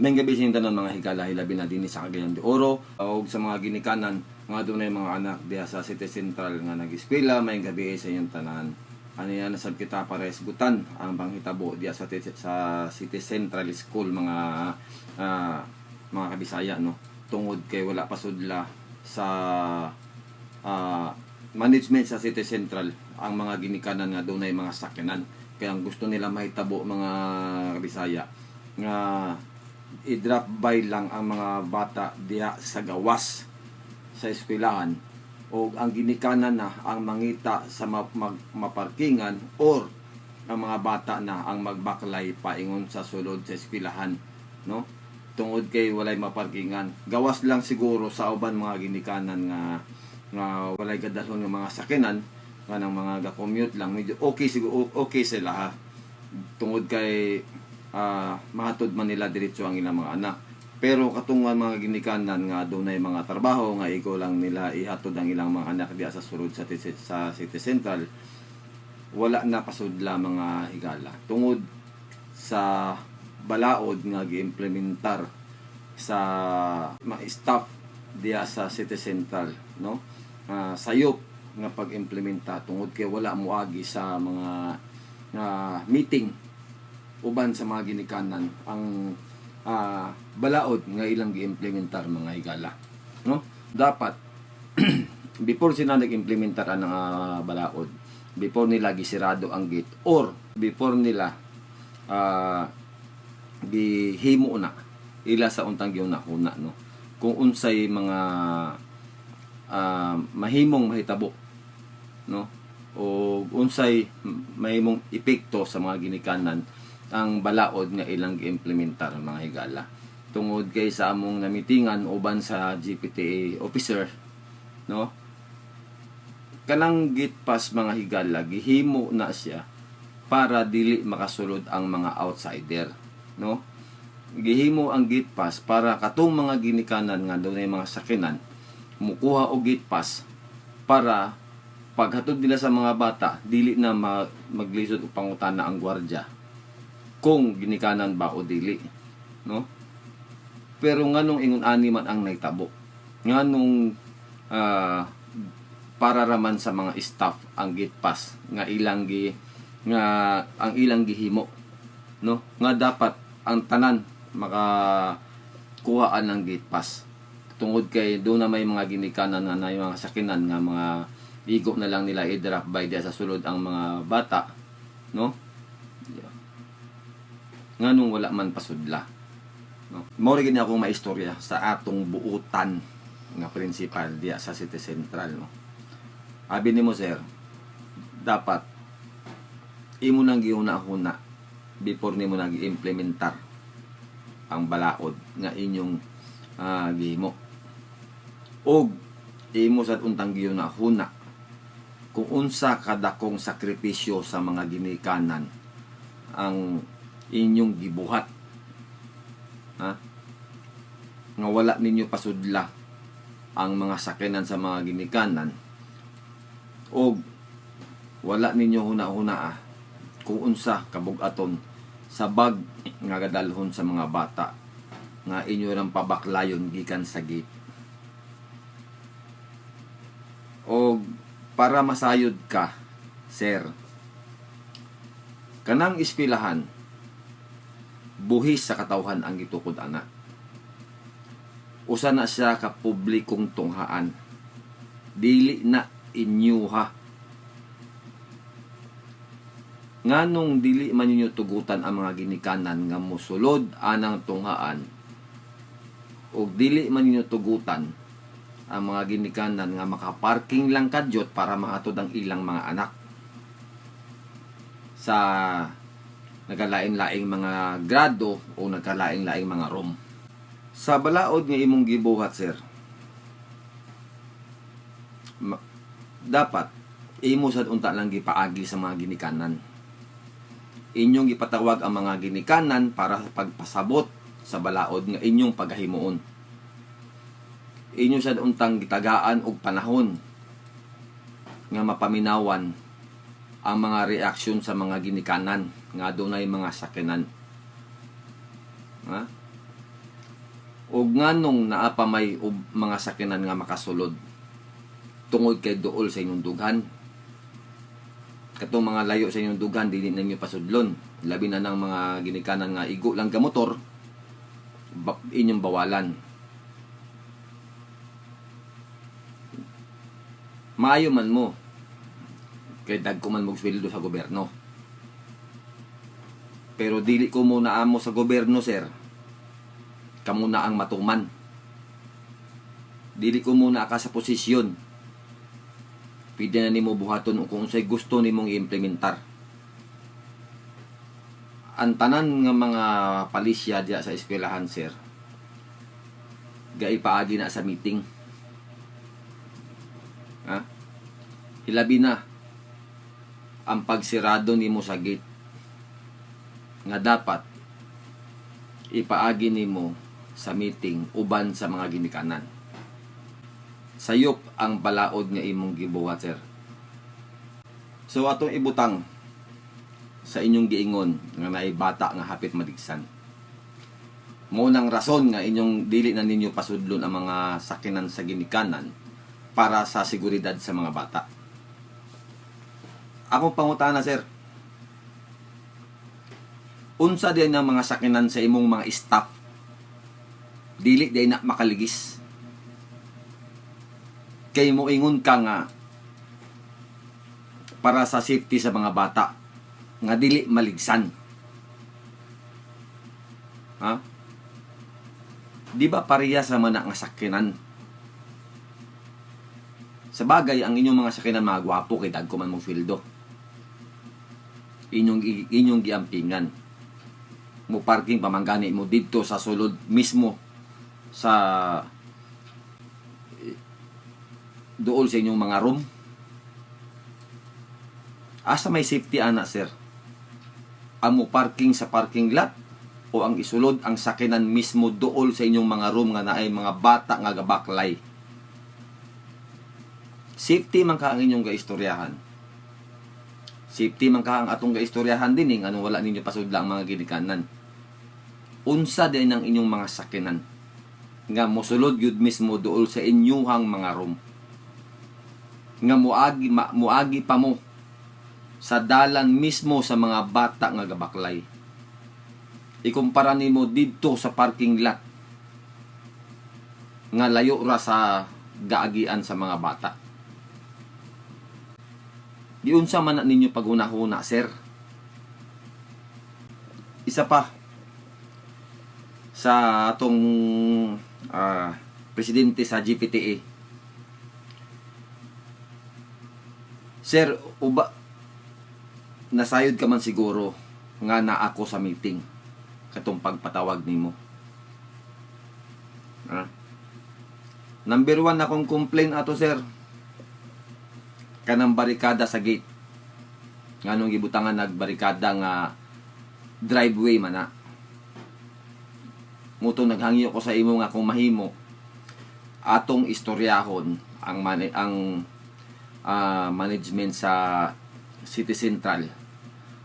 Maayong gabii sa inyong tanan, mga higala, hilabi na dinhi sa Cagayan de Oro ug sa mga ginikanan nga dunay mga anak diha sa City Central nga nag-eskwela. Maayong gabii sa inyong tanan. Aniya na sad kita para isgutan ang panghitabo diha sa City Central School, mga kabisaya, no, tungod kay wala pasudla sa management sa City Central ang mga ginikanan nga dunay mga sakyanan. Kaya ang gusto nila mahitabo, mga kabisaya, nga i-drop by lang ang mga bata diha sa gawas sa eskwelahan o ang ginikanan na ang mangita sa maparkingan or ang mga bata na ang magbaklay paingon sa sulod sa eskwelahan, no, tungod kay walay maparkingan. Gawas lang siguro sa uban mga ginikanan nga nga walay gadalhon nga mga sakyanan, nga ng mga ga-commute lang, medyo okay siguro, okay sila ha, tungod kay mahatod man nila diretso ang ilang mga anak. Pero katong mga ginikanan nga dunay mga trabaho nga igo lang nila ihatod ang ilang mga anak diha sa sulod sa City Central, wala na pasudla, mga higala, tungod sa balaod nga giimplementar sa mga staff diha sa City Central, no. Sayop nga pag-implementa tungod kay wala moagi sa mga meeting uban sa mga ginikanan ang balaod nga ilang giimplementar, mga higala, no. Dapat before sila nag-implementar ang balaod, before nila gisirado ang gate or before nila gihimo na, ila sa untang gihuna-huna, no, kung unsay mga mahimong mahitabo, no, o unsay mahimong epekto sa mga ginikanan ang balaod nga ilang giimplementar, mga higala, tungod kay sa among namitingan uban sa GPTA officer, no, kanang gate pass, mga higala, gihimo na siya para dili makasulod ang mga outsider, no. Gihimo ang gate pass para katong mga ginikanan nga dunay mga sakyanan mukuha og gate pass para paghatod nila sa mga bata, dili na maglisod og pangutana ang gwardya kung ginikanan ba o dili, no. Pero nganong ingon ani man ang nahitabo? Nganong para raman sa mga staff ang gate pass nga ang ilang gihimo, no, nga dapat ang tanan makakuhaan ng gate pass tungod kay duna may mga ginikanan nga na mga sakinan nga mga igo na lang nila i-drop by diya sa sulod ang mga bata, no? Nganong wala man pasudla, no? Mao ra gini akong maistorya sa atong buutan nga principal diya sa City Central, no. Abi nimo, sir, dapat imo nang gihuna-huna before nimo nang gi-implementar ang balaod nga inyong gihimo og imo sad untang gihuna-huna kung unsa kadakong sakripisyo sa mga ginikanan ang inyong gibuhat, ha, nga wala ninyo pasudla ang mga sakyanan sa mga ginikanan og wala ninyo huna-huna kung unsa kabug-aton sa bag nga gadalhon sa mga bata nga inyo rang pabaklayon gikan sa gate. Og para masayod ka, sir, kanang eskwelahan, buhis sa katawhan ang gitukod ana. Usa na siya ka publikong tunghaan, dili na inyuha. Nganong dili man ninyo tugutan ang mga ginikanan nga mosulod anang tunghaan ug dili man ninyo tugutan ang mga ginikanan nga makaparking lang kadyot para mahatod ang ilang mga anak sa nagkalain-laing mga grado o nagkalain-laing mga room? Sa balaod nga imong gibuhat, sir, dapat imo sad unta lang gipaagi sa mga ginikanan. Inyong gipatawag ang mga ginikanan para sa pagpasabot sa balaod nga inyong pagahimuon. Inyo sad untang gitagaan og panahon nga mapaminawan ang mga reaksyon sa mga ginikanan nga dunay mga sakyanan. Ha? Ug nganong naa pa may mga sakyanan nga makasulod? Tungod kay duol sa inyong dughan. Katong mga layo sa inyong dughan, dili ninyo pasudlon. Labi na ng mga ginikanan nga igo lang kamotor, inyong bawalan. Maayo man mo kay dagko man mog sweldo sa gobyerno. Pero dili ko mo naamo sa gobyerno, sir. Kamo na ang matuman. Dili ko muna ka sa posisyon. Pwede na nimo buhaton kung unsay gusto nimong i-implementar. Ang tanan nga mga palisya diya sa eskwelahan, sir, gaipaagi na sa meeting. Ha? Hilabi na ang pagsirado nimo sa gate nga dapat ipaagi nimo sa meeting uban sa mga ginikanan. Sayop ang balaod nga imong gibuhat, sir. So atong ibutang sa inyong giingon nga naay bata nga hapit madigsan. Mao nang rason nga inyong dili na ninyo pasudlon ang mga sakyanan sa ginikanan para sa seguridad sa mga bata. Akong pangutana, sir. Unsa din ang mga sakyanan sa imong mga staff? Dili diay na makaligis. Kay moingon ka nga para sa safety sa mga bata nga dili maligsan. Ha? Di ba pareha sa mana nga sakyanan? Sa bagay, ang inyong mga sakyanan mga gwapo kay dagko man mong sweldo. Inyong giampingan. Mo parking pa man gani mo didto sa sulod mismo sa duol sa inyong mga room. Asa may safety ana, sir? Ang mo parking sa parking lot o ang isulod ang sakyanan mismo duol sa inyong mga room nga naay mga bata nga gabaklay? Safety man ka ang inyong gaistoryahan. Safety man ka ang atong gaistoryahan din eh, anong wala ninyo pasudla ang mga ginikanan. Unsa din ang inyong mga sakyanan nga mosulod yun mismo duol sa inyuhang mga room nga muagi pa mo sa dalan mismo sa mga bata nga gabaklay? Ikumpara nimo didto sa parking lot nga layo ra sa gaagian sa mga bata. Giunsa man na ninyo paghuna-huna, sir? Isa pa sa atong presidente sa GPTA. Sir, uba nasayod ka man siguro nga na ako sa meeting katong pagpatawag nimo. Ah. Number one akong complain ato, sir. Kanang barikada sa gate. Nganong gibutangan nagbarikada nga driveway man na? Mao to naghangyo ko sa imo nga kung mahimo atong istoryahon ang management sa City Central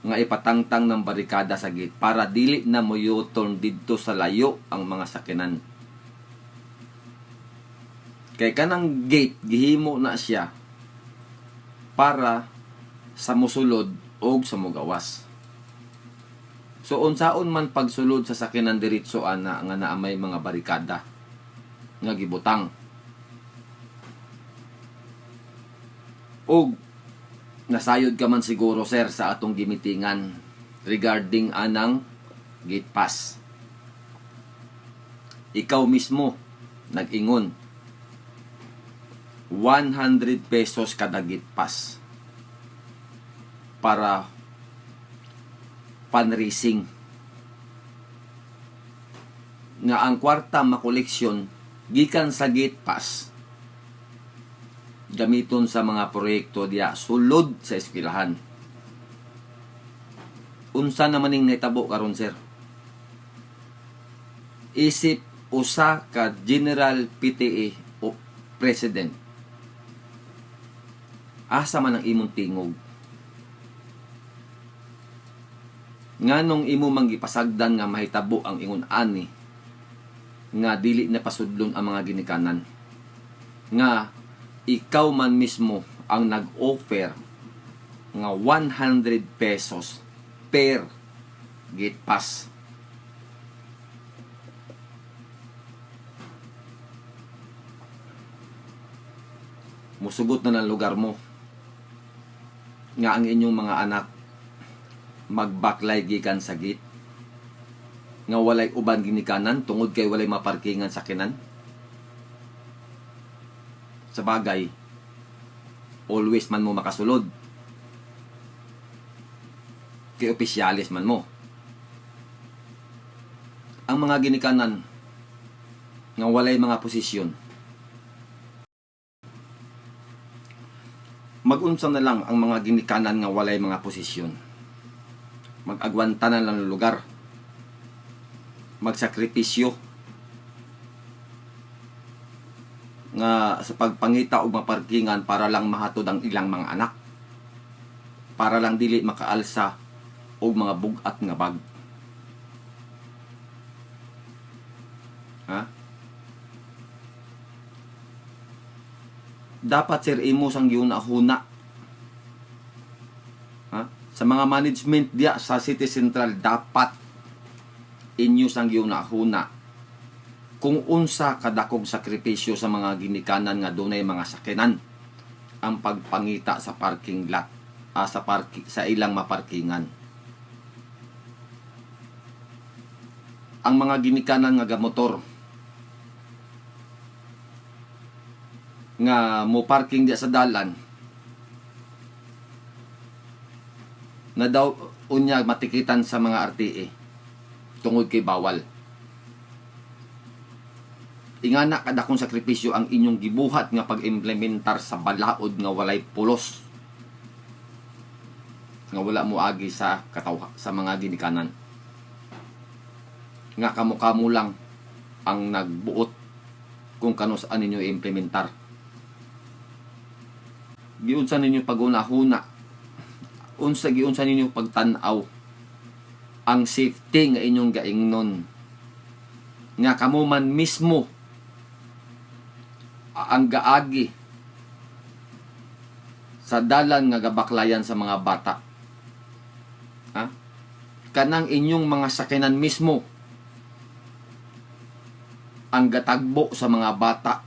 nga ipatangtang ng barikada sa gate para dili na mo U-turn didto sa layo ang mga sakyanan. Kay kanang gate gihimo na siya para sa musulod og sa mugawas. So unsaon man pagsulod sa sakyanan diretso ana nga naa may mga barikada nga gibutang? Og nasayod ka man siguro, sir, sa atong gimitingan regarding anang gate pass. Ikaw mismo nag-ingon 100 pesos kada gate pass para fundraising nga ang kwarta makoleksyon gikan sa gate pass gamiton sa mga proyekto diya sulod sa eskwelahan. Unsa naman ning nahitabo karon, sir? Isip usa ka General PTA o President, asa man ang imong tingog? Nganong imo man gipasagdan nga mahitabo ang ingon ani Nga dili na pasudlon ang mga ginikanan. Nga ikaw man mismo ang nag-offer nga 100 pesos per gate pass. Musugot na ng lugar mo nga ang inyong mga anak magbaklay gikan sa gate nga walay uban ginikanan tungod kay walay maparkingan sakyanan. Sa bagay, always man mo makasulod kay opisyalis man mo. Ang mga ginikanan nga walay mga posisyon, magunsa na lang ang mga ginikanan nga walay mga posisyon? Mag-agwanta na lang ng lugar, magsakripisyo nga sa pagpangita og maparkingan para lang mahatod ang ilang mga anak, para lang dili makaalsa og mga bug-at nga bag, ha? Dapat, sir, imo sang gihuna-huna, ha? Sa mga management diya sa City Central, dapat inyo sang gihuna-huna kung unsa kadakong sakripisyo sa mga ginikanan nga dunay mga sakyanan ang pagpangita sa parking lot, sa ilang maparkingan. Ang mga ginikanan nga gamotor nga mo parking diya sa dalan na daw unya matikitan sa mga RTA tungod kay bawal. Ingana kadakong sakripisyo ang inyong gibuhat nga pag-implementar sa balaod nga walay pulos, nga wala mo agi sa kataw sa mga ginikanan, nga kamo-kamo lang ang nagbuot kung kano saan ninyo i-implementar. Giunsa ninyo paghuna-huna, unsa giunsa ninyo pagtan-aw ang safety nga inyong gaingnon, nga kamo man mismo ang gaagi sa dalan nga gabaklayan sa mga bata, ha? Kanang inyong mga sakyanan mismo ang gatagbo sa mga bata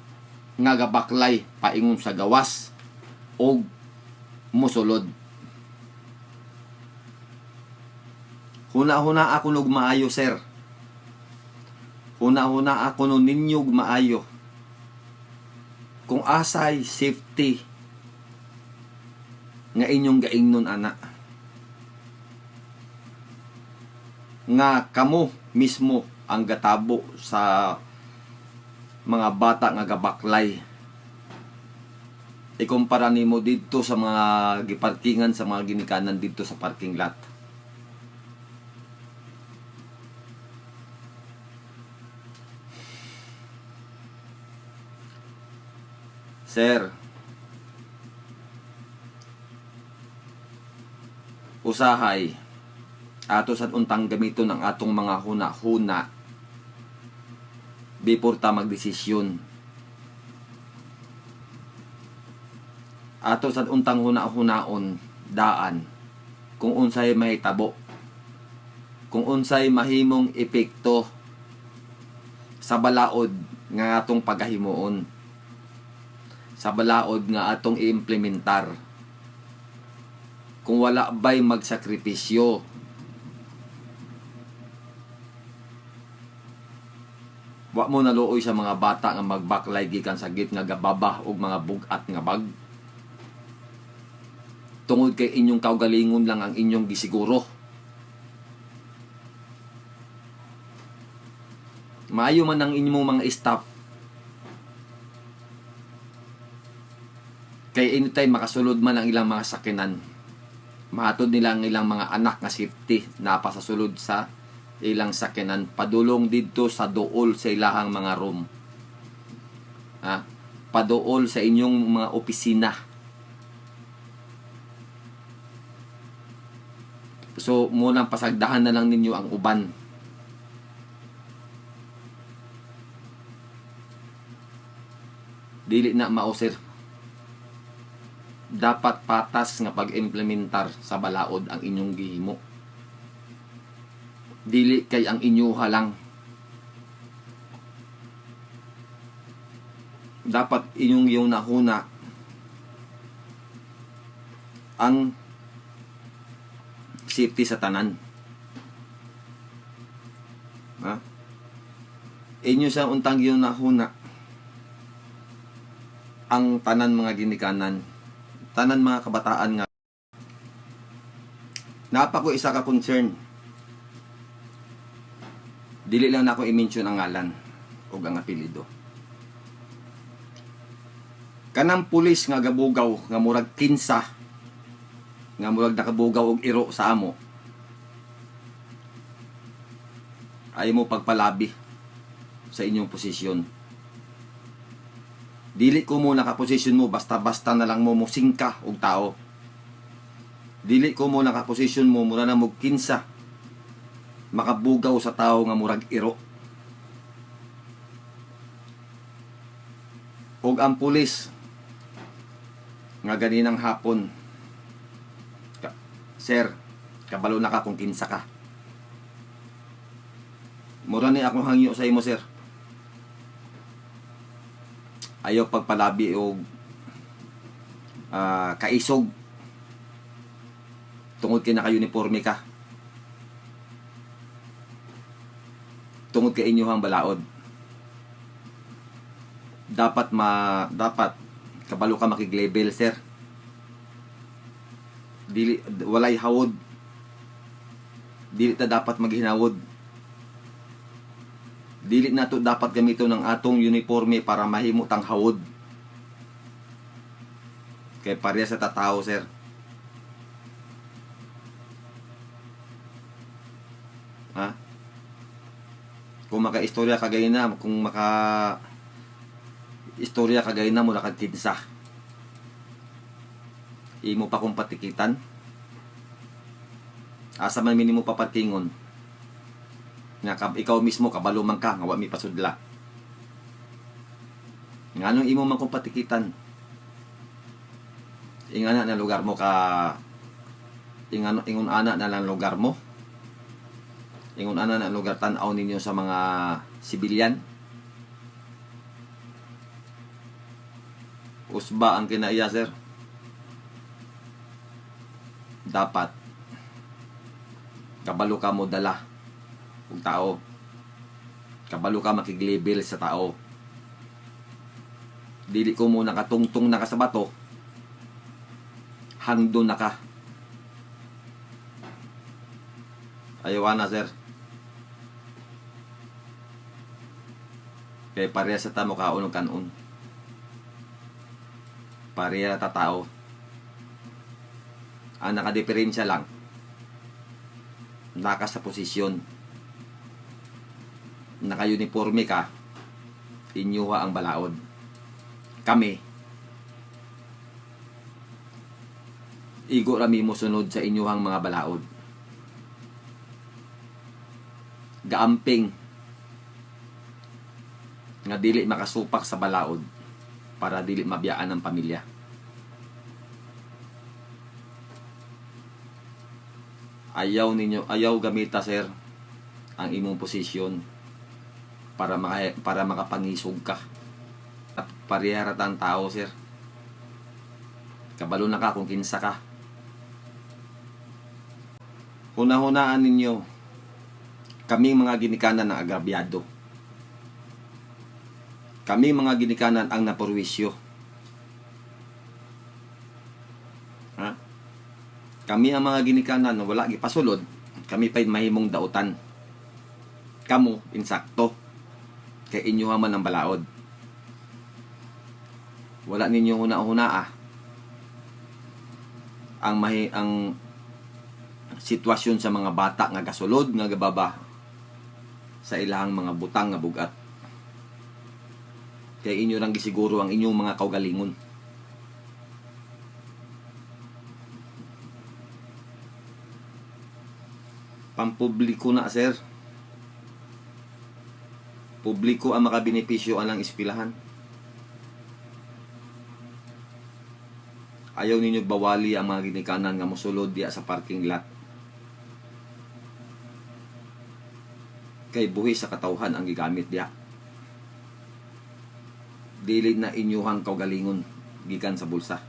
nga gabaklay paingon sa gawas og musulod. Huna-huna ako nog maayo, sir. Huna-huna ako no ninyo og maayo kung asay safety nga inyong gaingnon ana, nga kamo mismo ang gatabo sa mga bata nga gabaklay. Ikumpara nimo didto sa mga giparkingan sa mga ginikanan didto sa parking lot. Sir, usahay ato sad untang gamiton ang atong mga huna-huna before ta magdesisyon. Ato sad untang huna-hunaon daan kung unsay mahitabo, kung unsay mahimong epekto sa balaod nga atong pagahimuon, sa balaod nga atong iimplementar, kung wala ba'y magsakripisyo. Wa mo naluoy sa mga bata nga magbaklay gikan sa gate nga gababa og mga bug-at nga bag tungod kay inyong kaugalingon lang ang inyong gisiguro. Maayo man ang inyong mga staff kay anytime makasulod man ang ilang mga sakyanan, mahatod nila ang ilang mga anak nga safety na pa sa sulod sa ilang sakyanan padulong didto sa duol sa ilahang mga room, ha? Paduol sa inyong mga opisina. So munang pasagdahan na lang ninyo ang uban. Dili na mao, sir. Dapat patas nga pag-implementar sa balaod ang inyong gihimo. Dili kay ang inyuha lang. Dapat inyong gihuna-huna ang safety sa tanan. Ha? Inyo sa untang gihuna-huna ang tanan mga ginikanan, tanan mga kabataan nga napa ko isa ka concern. Dili lang nako i-mention ang ngalan ug ang apelyido. Kanang pulis nga gabugaw nga murag kinsa, nga murag nakabugaw og iro sa amo, ay mo pagpalabi sa inyong posisyon. Dili ko mo nakaposisyon mo basta-basta na lang mo musingka og tao. Dili ko mo nakaposisyon mo mura na mo kinsa makabugaw sa tao nga murag iro. Og ang pulis nga ganinang hapon, sir, kabalo na ka kung kinsa ka. Mura ni akong hangyo sa imo, sir. Ayaw pagpalabi og kaisog tungod kay naka-uniforme ka. Tungod kay inyohang balaod. Dapat kabalo ka makig-level, sir. Dili, walay hawod. Dili ta dapat maghinawod. Dili nato dapat gamiton ang atong uniforme para mahimo tang hawod. Kay pareha sa tatao, sir. Ha? Kung maka-istorya ka na, kung maka istorya ka na mo kag kinsa. Imo pa kong patikitan. Asa man minimo paparkingon? Nga ikaw mismo kabalo man ka nga wa mi pasudla. Nganong imo man kong patikitan? Ingana na lugar mo ka, ingon ana na lang lugar mo. Ingon ana na lugar tan-aw ninyo sa mga sibilyan. Usba ang kinaiya, sir. Dapat kabalo ka mo dala og tao. Kabalo ka makiglabel sa tao. Dili ko mo nakatungtong na ka sa bato, hangdo na ka. Ayaw na, sir. Kay pareha sa tamo kaon og kanon. Pareha ta tao. Ang nakadiferensya lang, naka sa posisyon, naka-uniforme ka, inyuha ang balaod. Kami, igo rami mo sunod sa inyuhang mga balaod. Gaamping nga dili makasupak sa balaod para dili mabiyaan ang pamilya. Ayaw ninyo, ayaw gamita, sir, ang imong posisyon para makapangisog ka. At pareha ra tang tao, sir. Kabalo na ka kung kinsa ka. Huna-hunaan ninyo, kaming mga ginikanan ng agrabyado. Kami mga ginikanan ang naporwisyo. Ha? Kami ang mga ginikanan na wala gipasulod, kami pa'y mahimong dautan. Kamo, insakto. Kay inyo man ang balaod. Wala ninyo huna-huna ah. Ang sitwasyon sa mga bata nga gasulod nga gababa sa ilang mga butang nga bugat. Kay inyo lang gisiguro ang inyong mga kaugalingon. Pampubliko na, sir. Publiko ang makabenepisyo anang eskwelahan. Ayaw ninyo bawali ang mga ginikanan nga mosulod diya sa parking lot. Kay buhi sa katawhan ang gigamit diya. Dili na inyuhang kaugalingon gikan sa bulsa.